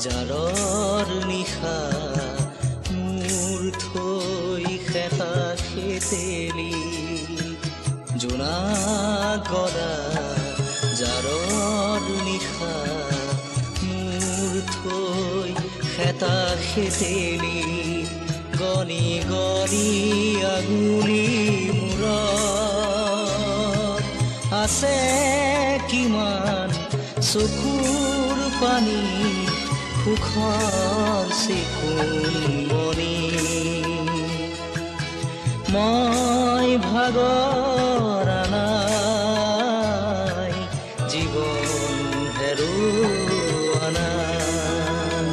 জাৰৰ নিশা মূৰ থৈ খেতা খেতেলি, জোনাক গলা জাৰৰ নিশা মূৰ থৈ খেতা খেতেলি, গণি গণি আগুলি মূৰত আছে কিমান চকুৰ পানী, সুখৰ চিকুণ মণি। মই ভাগৰা নাই, জীৱন হেৰুৱা নাই,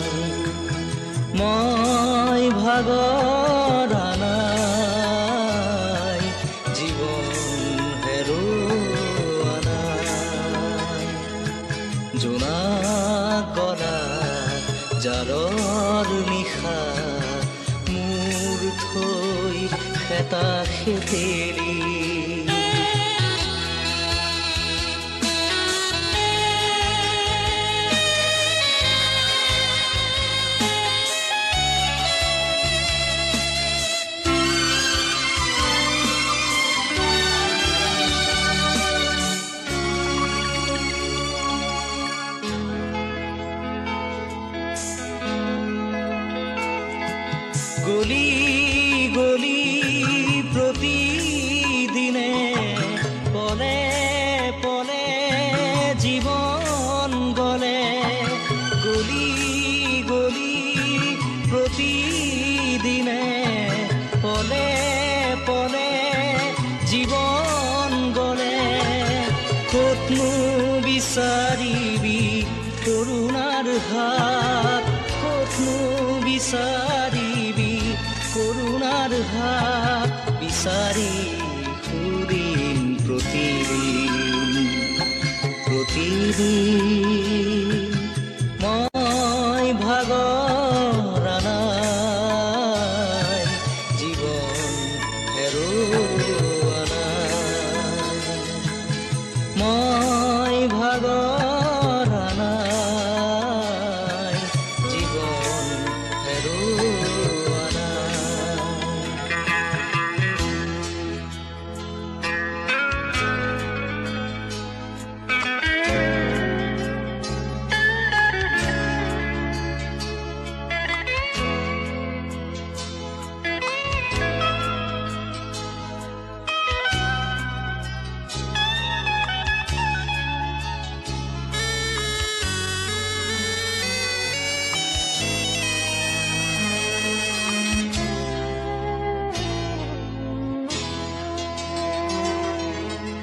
মই ভাগৰা নাই, জীৱন হেৰুৱা নাই। জোনাক গলা জাৰৰ নিশা মূৰ থৈ খেতা খেতেলি। গলি গলি প্ৰতিদিনে পলে পলে জীৱন গলে, গলি গলি প্ৰতিদিনে পলে পলে জীৱন গলে, ক'তনো বিচাৰিবি কৰোণাৰ হাত, ক'তনো বিচাৰিবি কৰোণাৰ হাত, বিচাৰি ফুৰিম প্ৰতিদিন প্ৰতিদিন। মই ভাগৰা নাই, জীৱন হেৰুৱা নাই, মই ভাগৰা নাই, জীৱন হেৰুৱা নাই।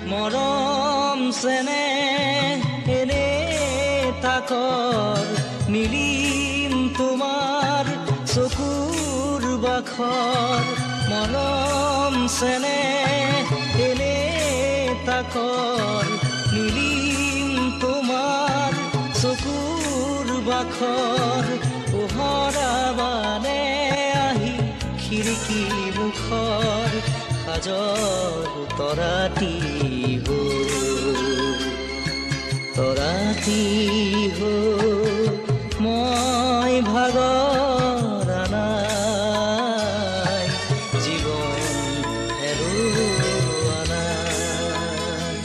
মৰম চেনেহ এনে তাকৰ, নীলিম তোমাৰ চকুৰ বাখৰ, মৰম চেনেহ এনে তাকৰ, নীলিম তোমাৰ চকুৰ বাখৰ, পোহৰাবানে আহি খিৰিকী মুখৰ সাজৰ তৰাটি हो, তৰাটি हो, মই ভাগৰা নাই, জীৱন হেৰুৱা নাই,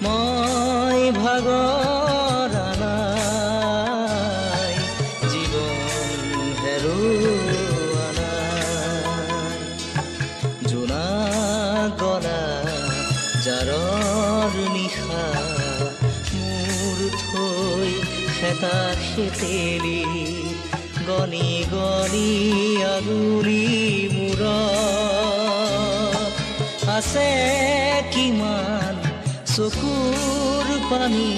মই ভাগৰা নাই, জীৱন হেৰুৱা নাই। জোনাক গলা জাৰৰ নিশা মূৰ থৈ খেতা খেতেলি, গণি গণি আগুৰি মূৰত আছে কিমান চকুৰ পানী,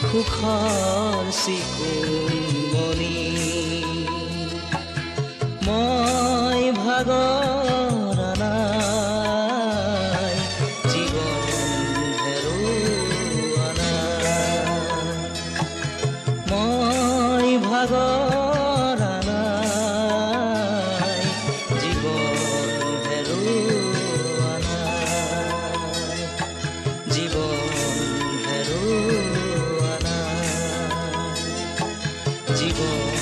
সুখৰ চিকুণমণি। মই ভাগৰা নাই, জীৱন হেৰুৱা নাই। মই ভাগৰা নাই, জীৱন হেৰুৱা নাই, জীৱন হেৰুৱা নাই, জীৱন